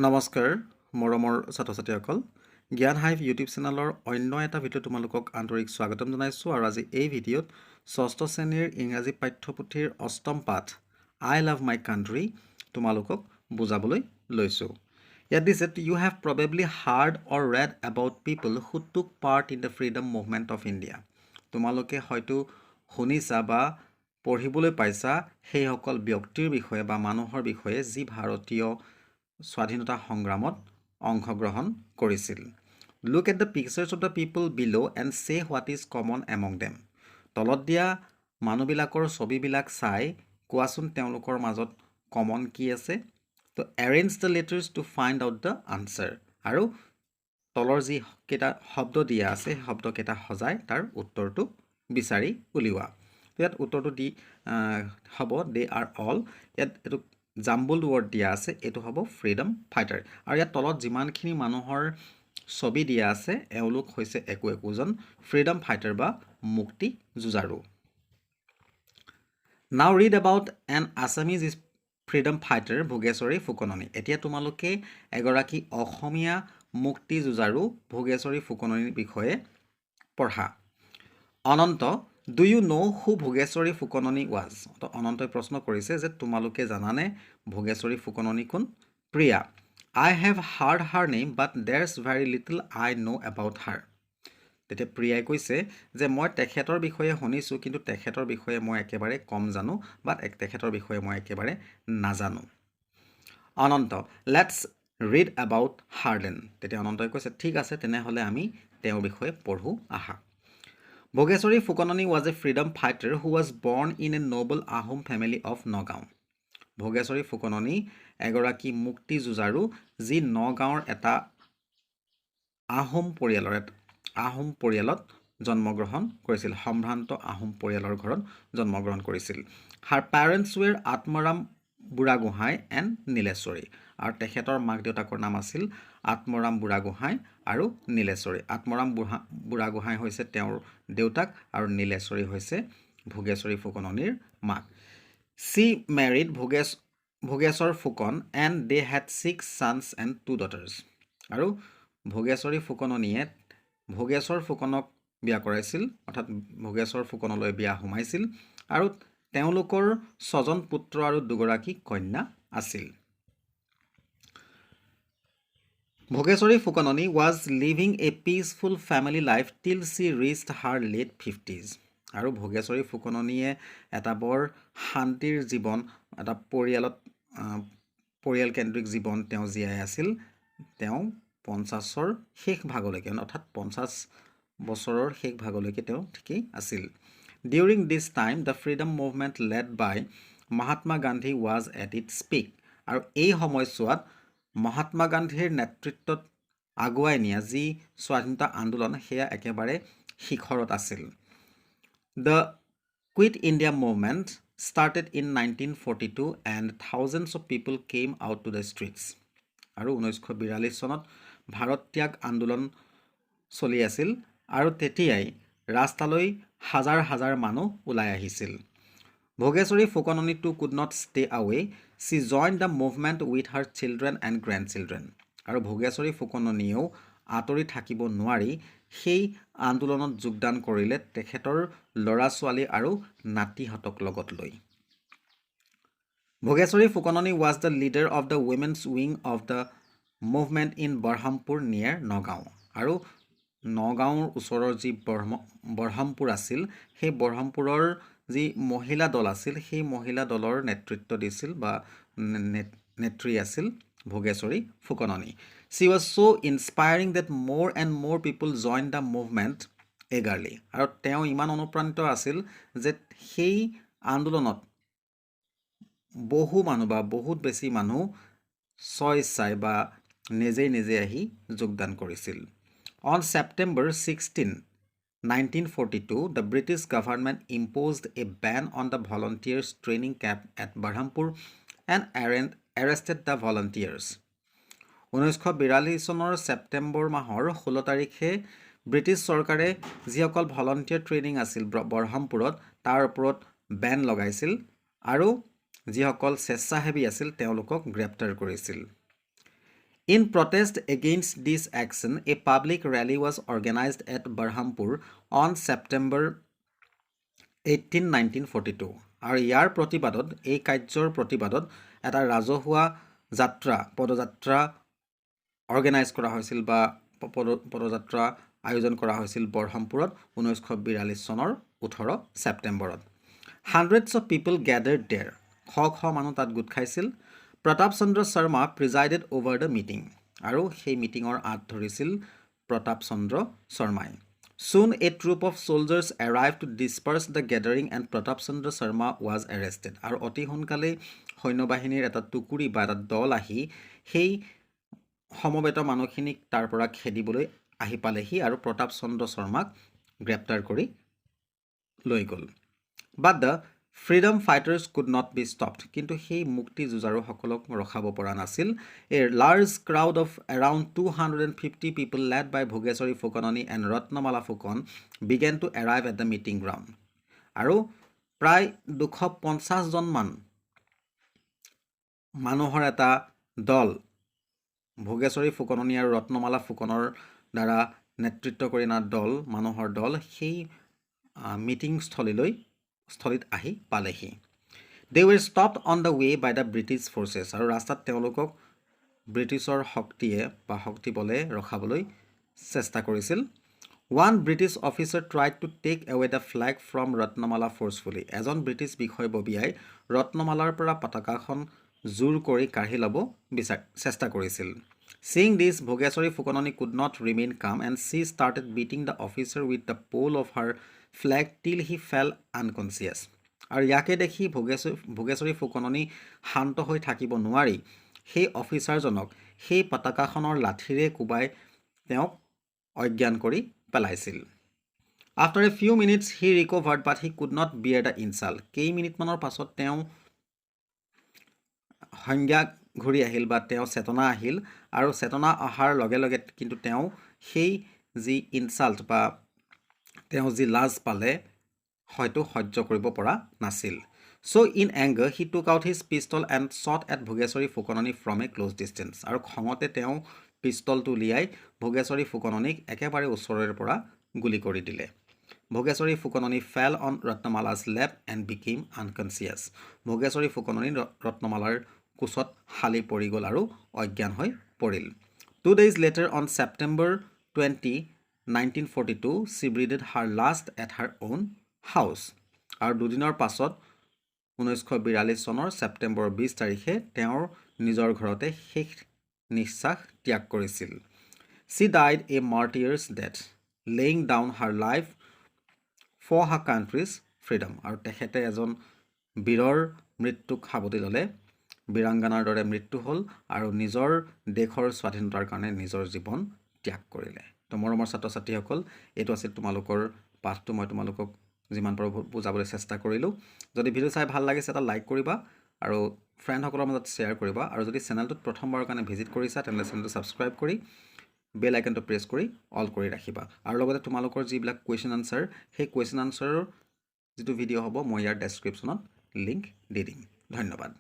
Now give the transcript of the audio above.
নমস্কাৰ মৰমৰ ছাত্ৰ ছাত্ৰীসকল, জ্ঞান হাইভ ইউটিউব চেনেলৰ অন্য এটা ভিডিঅ' তোমালোকক আন্তৰিক স্বাগতম জনাইছোঁ। আৰু আজি এই ভিডিঅ'ত ষষ্ঠ শ্ৰেণীৰ ইংৰাজী পাঠ্যপুথিৰ অষ্টম পাঠ "I love my country" তোমালোকক বুজাবলৈ লৈছোঁ। ইয়াত দিছে, "You have probably heard or read about people who took part in the freedom movement of India." তোমালোকে হয়তো শুনিছা বা পঢ়িবলৈ পাইছা সেইসকল ব্যক্তিৰ বিষয়ে বা মানুহৰ বিষয়ে যি ভাৰতীয় স্বাধীনতা সংগ্ৰামত অংশগ্ৰহণ কৰিছিল। "Look at the pictures of the people below and say what is common among them." তলত দিয়া মানুহবিলাকৰ ছবিবিলাক চাই কোৱাচোন তেওঁলোকৰ মাজত কমন কি আছে। তো "Arrange the letters to find out the answer." আৰু তলৰ যিকেইটা শব্দ দিয়া আছে, সেই শব্দকেইটা সজাই তাৰ উত্তৰটো বিচাৰি উলিওৱা। ইয়াত উত্তৰটো দি হ'ব they are all, ইয়াত এইটো জাম্বুল ৱৰ্ড দিয়া আছে, এইটো হ'ব ফ্ৰীডম ফাইটাৰ। আৰু ইয়াত তলত যিমানখিনি মানুহৰ ছবি দিয়া আছে, এওঁলোক হৈছে একো একোজন ফ্ৰীডম ফাইটাৰ বা মুক্তি যুঁজাৰু। "Now read about an Assamese is freedom fighter, Bhogeswari Phukanani." এতিয়া তোমালোকে এগৰাকী অসমীয়া মুক্তি যুঁজাৰু ভোগেশ্বৰী ফুকননীৰ বিষয়ে পঢ়া। অনন্ত, "Do you know who Bhogeswari Phukanani was?" তো অনন্তই প্ৰশ্ন কৰিছে যে তোমালোকে জানানে ভোগেশ্বৰী ফুকননী কোন? Priya, "I have heard her name, but there's very little I know about her." তেতিয়া প্ৰিয়াই কৈছে যে মই তেখেতৰ বিষয়ে শুনিছোঁ, কিন্তু তেখেতৰ বিষয়ে মই একেবাৰে কম জানো বা তেখেতৰ বিষয়ে মই একেবাৰে নাজানো। অনন্ত, "Let's read about her then." তেতিয়া অনন্তই কৈছে, ঠিক আছে, তেনেহ'লে আমি তেওঁৰ বিষয়ে পঢ়োঁ আহা। "Bhogeswari Phukanani was a freedom fighter who was born in a noble Ahom family of Nagaon." Bhogeswari Phukanani এগৰাকী মুক্তি যুঁজাৰু, যি নগাঁৱৰ এটা আহোম পৰিয়ালত জন্মগ্ৰহণ কৰিছিল, সম্ভ্ৰান্ত আহোম পৰিয়ালৰ ঘৰত জন্মগ্ৰহণ কৰিছিল। "Her parents were Atmaram Buragohain and Nileshwari." আৰু তেখেতৰ মাক দেউতাকৰ নাম আছিল আত্মৰাম বুঢ়াগোহাঁই আৰু নীলেশ্বৰী। আত্মৰাম বুঢ়াগোহাঁই হৈছে তেওঁৰ দেউতাক আৰু নীলেশ্বৰী হৈছে ভোগেশ্বৰী ফুকননীৰ মাক। "She married Bhogeswar Phukan and they had six sons and two daughters." আৰু ভোগেশ্বৰী ফুকননীয়ে ভোগেশ্বৰ ফুকনক বিয়া কৰাইছিল, অৰ্থাৎ ভোগেশ্বৰ ফুকনলৈ বিয়া সোমাইছিল আৰু তেওঁলোকৰ ছজন পুত্ৰ আৰু দুগৰাকী কন্যা আছিল। "Bhogeswari Phukanani was living a peaceful family life till she reached her late fifties." আৰু ভোগেশ্বৰী ফুকননীয়ে এটা বৰ শান্তিৰ জীৱন, এটা পৰিয়ালকেন্দ্ৰিক জীৱন তেওঁ জীয়াই আছিল তেওঁ 50ৰ শেষ ভাগলৈকে, অৰ্থাৎ 50 বছৰৰ শেষ ভাগলৈকে তেওঁ ঠিকেই আছিল। "During this time, the freedom movement led by Mahatma Gandhi was at its peak." আৰু এই সময়ছোৱাত মহাত্মা গান্ধীৰ নেতৃত্বত আগুৱাই নিয়া যি স্বাধীনতা আন্দোলন, সেয়া একেবাৰে শিখৰত আছিল। "The Quit India Movement started in 1942 and thousands of people came out to the streets." আৰু 1942 চনত ভাৰত ত্যাগ আন্দোলন চলি আছিল আৰু তেতিয়াই ৰাস্তালৈ হাজাৰ হাজাৰ মানুহ ওলাই আহিছিল। "Bhogeswari Phukanani too could not stay away. She joined the movement with her children and grandchildren." আৰু ভোগেশ্বৰী ফুকননীয়েও আঁতৰি থাকিব নোৱাৰি সেই আন্দোলনত যোগদান কৰিলে তেখেতৰ ল'ৰা ছোৱালী আৰু নাতিহঁতক লগত লৈ। "Bhogeswari Phukanani was the leader of the women's wing of the movement in Berhampur near Nagaon." আৰু নগাঁৱৰ ওচৰৰ যি বৰহমপুৰ আছিল, সেই বৰহমপুৰৰ যি মহিলা দল আছিল, সেই মহিলা দলৰ নেতৃত্ব দিছিল বা নেত্ৰী আছিল Bhogeswari Phukanani. "She was so inspiring that more and more people joined the movement eagerly." আৰু তেওঁ ইমান অনুপ্ৰাণিত আছিল যে সেই আন্দোলনত বহু মানুহ বা বহুত বেছি মানুহ স্বইচ্ছাই বা নিজেই নিজে আহি যোগদান কৰিছিল। "On September 16, 1942, the British government imposed a ban on the volunteers' training camp at Berhampur and arrested the volunteers." 1942 চনৰ ছেপ্টেম্বৰ মাহৰ 16 তাৰিখে ব্ৰিটিছ চৰকাৰে যিসকল ভলণ্টিয়াৰ ট্ৰেইনিং আছিল বৰহমপুৰত, তাৰ ওপৰত বেন লগাইছিল আৰু যিসকল স্বেচ্ছাসেৱী আছিল, তেওঁলোকক গ্ৰেপ্তাৰ কৰিছিল। In protest against this action, a public rally was organised at Berhampur on September 18, 1942. আৰু ইয়াৰ প্ৰতিবাদত, এই কাৰ্যৰ প্ৰতিবাদত এটা ৰাজহুৱা যাত্ৰা, পদযাত্ৰা অৰ্গেনাইজ কৰা হৈছিল বা পদযাত্ৰা আয়োজন কৰা হৈছিল বৰহামপুৰত 1942 চনৰ 18 ছেপ্টেম্বৰত। Hundreds of people gathered there. শ শ মানুহ তাত গোট খাইছিল। Pratap Chandra Sharma presided over the meeting. আৰু সেই মিটিঙৰ আঁত ধৰিছিল প্ৰতাপ চন্দ্ৰ শৰ্মাই। Soon a troop of soldiers arrived to disperse the gathering and Pratap Chandra Sharma was arrested. আৰু অতি সোনকালেই সৈন্যবাহিনীৰ এটা টুকুৰি বা এটা দল আহি সেই সমবেত মানুহখিনিক তাৰ পৰা খেদিবলৈ আহি পালেহি আৰু প্ৰতাপ চন্দ্ৰ শৰ্মাক গ্ৰেপ্তাৰ কৰি লৈ গ'ল। But the freedom fighters could not be stopped. কিন্তু সেই মুক্তি যুঁজাৰুসকলক ৰখাব পৰা নাছিল। A large crowd of around 250 people led by Bhogeswari Phukanani and Ratnamala Phukan began to arrive at the meeting ground. আৰু প্ৰায় 250জনমান মানুহৰ এটা দল, ভোগেশ্বৰী ফুকননী আৰু ৰত্নমালা ফুকনৰ দ্বাৰা নেতৃত্ব কৰি অনা দল, মানুহৰ দল সেই মিটিং স্থলীত আহি পালেহি। They were stopped on the way by the British forces. আৰু ৰাস্তাত তেওঁলোকক ব্ৰিটিছৰ শক্তিয়ে বা শক্তিবলে ৰখাবলৈ চেষ্টা কৰিছিল। One British officer tried to take away the flag from Ratnamala forcefully. এজন ব্ৰিটিছ বিষয়ববীয়াই ৰত্নমালাৰ পৰা পতাকাখন জোৰ কৰি কাঢ়ি ল'ব চেষ্টা কৰিছিল। Seeing this, Bhogeswari Phukanani could not remain calm and she started beating the officer with the pole of her flag till he fell unconscious. আৰু ইয়াকে দেখি ভোগেশ্বৰী ফুকননী শান্ত হৈ থাকিব নোৱাৰি সেই অফিচাৰজনক সেই পতাকাখনৰ লাঠিৰে কোবাই তেওঁক অজ্ঞান কৰি পেলাইছিল। After a few minutes he recovered, but he could not bear the insult. কেইমিনিটমানৰ পাছত তেওঁ সংজ্ঞা ঘূৰি আহিল বা তেওঁ চেতনা আহিল আৰু চেতনা অহাৰ লগে লগে কিন্তু তেওঁ সেই যি ইনচাল্ট বা তেওঁ যি লাজ পালে, হয়তো সহ্য কৰিব পৰা নাছিল। So in anger he took out his pistol and shot at Bhogeswari Phukanani from a close distance. আৰু খঙতে তেওঁ পিষ্টলটো উলিয়াই ভোগেশ্বৰী ফুকননীক একেবাৰে ওচৰৰে পৰা গুলী কৰি দিলে। Bhogeswari Phukanani fell on Ratnamala's lap and became unconscious. Bhogeswari Phukanani ৰত্নমালাৰ কোচত হালি পৰি গ'ল আৰু অজ্ঞান হৈ পৰিল। 2 days later, on September 20, 1942, she breathed her last at her own house. আৰু দুদিনৰ পাছত 1942 চনৰ ছেপ্টেম্বৰ 20 তাৰিখে তেওঁৰ নিজৰ ঘৰতে শেষ নিশ্বাস ত্যাগ কৰিছিল। She died a martyr's death, laying down her life for her country's freedom. আৰু তেখেতে এজন বীৰৰ মৃত্যুক সাৱটি ল'লে, বীৰাংগনাৰ দৰে মৃত্যু হ'ল আৰু নিজৰ দেশৰ স্বাধীনতাৰ কাৰণে নিজৰ জীৱন ত্যাগ কৰিলে। তো মৰমৰ ছাত্ৰ ছাত্ৰীসকল, এইটো আছিল তোমালোকৰ পাঠটো। মই তোমালোকক যিমান পাৰোঁ বুজাবলৈ চেষ্টা কৰিলোঁ। যদি ভিডিঅ' চাই ভাল লাগিছে, এটা লাইক কৰিবা আৰু ফ্ৰেণ্ডসকলৰ মাজত শ্বেয়াৰ কৰিবা। আৰু যদি চেনেলটোত প্ৰথমবাৰৰ কাৰণে ভিজিট কৰিছা, তেনেহ'লে চেনেলটো ছাবস্ক্ৰাইব কৰি বেল আইকনটো প্ৰেছ কৰি অল কৰি ৰাখিবা। আৰু লগতে তোমালোকৰ যিবিলাক কুৱেশ্যন আনচাৰ, সেই কুৱেশ্যন আনচাৰৰ যিটো ভিডিঅ' হ'ব, মই ইয়াৰ ডেছক্ৰিপশ্যনত লিংক দি দিম। ধন্যবাদ।